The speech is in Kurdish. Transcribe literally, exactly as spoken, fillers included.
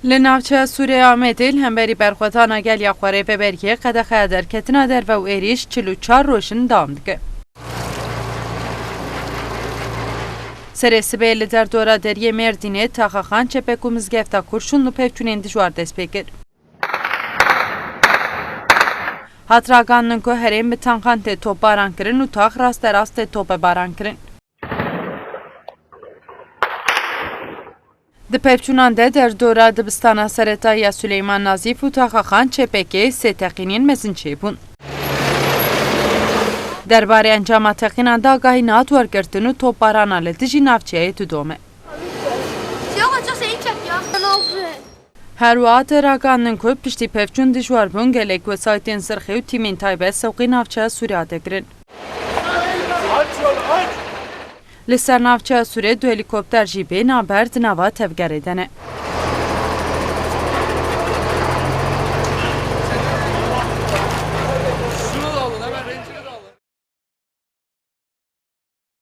Li navçeya Sûrê Amedê li hemberî berxwedana gel ya xwerê veberiyê qedexeya derketina derve û êrîş çil û çar roj in dewam dike. Serê sibê li derdora deriyê Mêrdînê, Taxaxan, Çepek û Mizgefta Kurşûn li pevçûnên dijwar dest pê kir. Hat ragihandin ku herêm bi tankan tê topbaran kirin û tax rasterast tê topebaran kirin. Di pevçûnan de derdora dibistana sereta ya Suleyman Nazîf û Taxaxan Çepekê sê teqînên mezin çêbûn. Derbarê encama teqînan de agahî nehat wergirtin û topbarana li dijî navçeyê didome. Yok, açıkçası iyi çek ya. Ne oldu? Her wiha tê ragihandin ku piştî pevçûn dijwar bûn, gelek wesayîtên zirxê û tîmên taybet sewqî navçeya Sûrê hate kirin. Li ser navçeya Sûrê du helîkopter jî bê navber di nava tevgerê de ne.